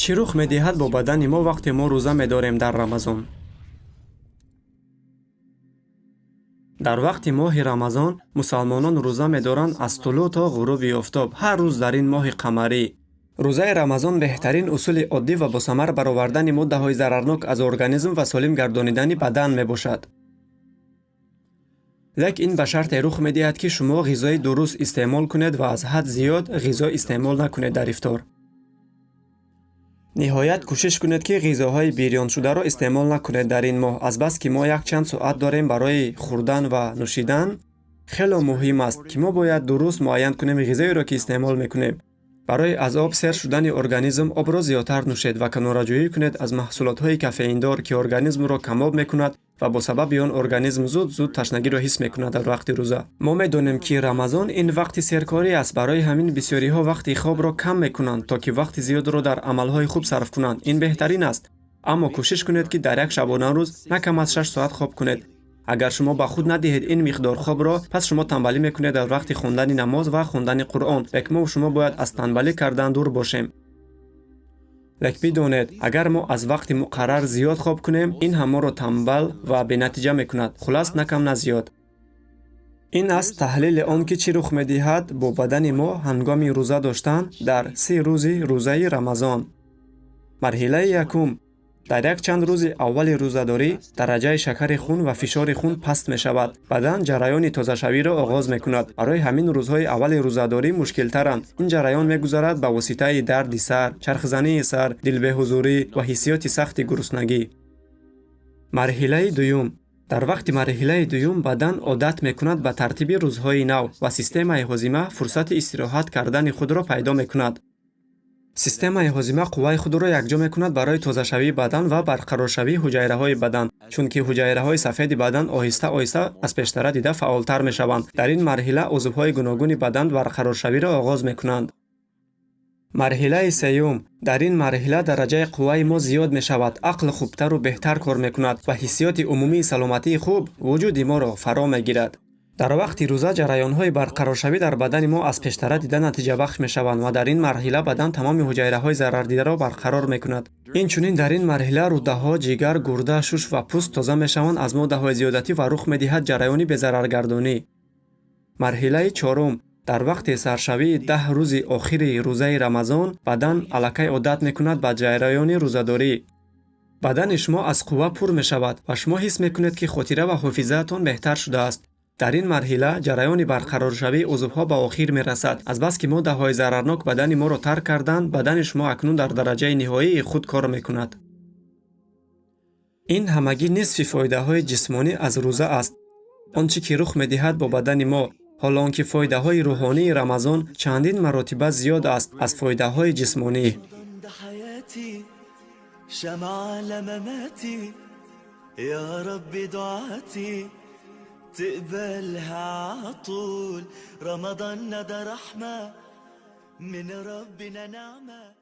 Чӣ рух медиҳад бо бадани мо вақте мо рӯза медорем дар Рамазон? Дар вақти моҳи Рамазон мусалмонон рӯза медоранд аз тулӯъ то ғуруби офтоб, ҳар рӯз дар ин моҳи қамарӣ. Рӯзаи Рамазон беҳтарин усули оддӣ ва босамар баровардани моддаҳои зарарнок аз организм ва солим гардонидани бадан мебошад. Лек ин ба шарте рух медиҳад, ки шумо ғизои дуруст истеъмол кунед ва аз ҳад зиёд ғизо истеъмол накунед дар ифтор. Ниҳоят кӯшиш кунед, ки ғизоҳои бирёншударо истеъмол накунед дар ин моҳ, азбаски мо якчанд соат дорем барои хӯрдан ва нӯшидан. Хело муҳим аст, ки мо бояд дуруст муайян кунем ғизоеро, ки истеъмол мекунем. Барои аз об сер шудани организм обро зиёдтар нӯшед ва канораҷӯӣ кунед аз маҳсулотҳои кофеиндор, ки организмро камоб мекунад ва бо сабаби он организм зуд-зуд ташнагиро ҳис мекунад дар вақти рӯза. Мо медонем, ки Рамазон ин вақти серкорӣ аст, барои ҳамин бисёриҳо вақти хобро кам мекунанд, то ки вақти зиёдро дар амалҳои хуб сарф кунанд. Ин беҳтарин аст. Аммо кӯшиш кунед, ки дар як шабонарӯз на кам аз 6 соат хоб кунед. Агар шумо ба худ надиҳед ин миқдор хобро, пас шумо танбалӣ мекунед дар вақти хондани намоз ва хондани Қуръон. Лек мо шумо бояд аз танбалӣ кардан дур бошем. Лек бидонед, агар мо аз вақти муқаррар зиёд хоб кунем, ин ҳам моро танбал ва бенатиҷа мекунад. Хулас, на кам, на зиёд. Ин аст таҳлили он, ки чӣ рух медиҳад бо бадани мо ҳангоми рӯза доштан дар 30 рӯзи рӯзаи Рамазон. Марҳилаи якум. Дар якчанд рӯзи аввали рӯзадорӣ дараҷаи шакари хун ва фишори хун паст мешавад. Бадан ҷараёни тозашавиро оғоз мекунад. Барои ҳамин рӯзҳои аввали рӯзадорӣ мушкилтаранд. Ин ҷараён мегузарад ба воситаи дарди сар, чархзании сар, дилбеҳузурӣ ва ҳиссиёти сахти гуруснагӣ. Марҳилаи дуюм. Дар вақти марҳилаи дуюм бадан одат мекунад ба тартиби рӯзҳои нав ва системаи ҳозима фурсати истироҳат кардани худро пайдо мекунад. Системаи ҳозима қувваи худро якҷо мекунад барои тозашавии бадан ва барқароршавии ҳуҷайраҳои бадан, чунки ҳуҷайраҳои сафеди бадан оҳиста-оҳиста аз пештара дида фаъолтар мешаванд. Дар ин марҳила узвҳои гуногуни бадан барқароршавиро оғоз мекунанд. Марҳилаи сеюм. Дар ин марҳила дараҷаи қувваи мо зиёд мешавад, ақл хубтару беҳтар кор мекунад ва ҳиссиёти умумии саломатии хуб вуҷуди моро фаро мегирад. Дар вақти рӯза ҷараёнҳои барқароршавӣ дар бадани мо аз пештара дида натиҷабахш мешаванд ва дар ин марҳила бадан тамоми ҳуҷайраҳои зарардидаро барқарор мекунад. Инчунин дар ин марҳила рӯдаҳо, ҷигар, гурда, шуш ва пӯст тоза мешаванд аз моддаҳои зиёдатӣ ва рух медиҳад ҷараёни безараргардонӣ. Марҳилаи чорум. Дар вақти саршавии 10 рӯзи охири рӯзаи Рамазон бадан аллакай одат мекунад ба ҷараёни рӯзадорӣ. Бадани шумо аз қувва пур мешавад ва шумо ҳис мекунед, ки хотира ва ҳофизаатон беҳтар шудааст. Дар ин марҳила ҷараёни барқароршавии узвҳо ба охир мерасад. Азбаски моддаҳои зарарнок бадани моро тарк карданд, бадани шумо акнун дар дараҷаи ниҳоии худ кор мекунад. Ин ҳамагӣ нисфи фоидаҳои ҷисмонӣ аз рӯза аст. Он чӣ ки рух медиҳад бо бадани мо, ҳоло он ки фоидаҳои рӯҳонии Рамазон чандин маротиба зиёд аст аз фоидаҳои ҷисмонӣ. تقبلها عطول رمضان ده رحمة من ربنا نعمة.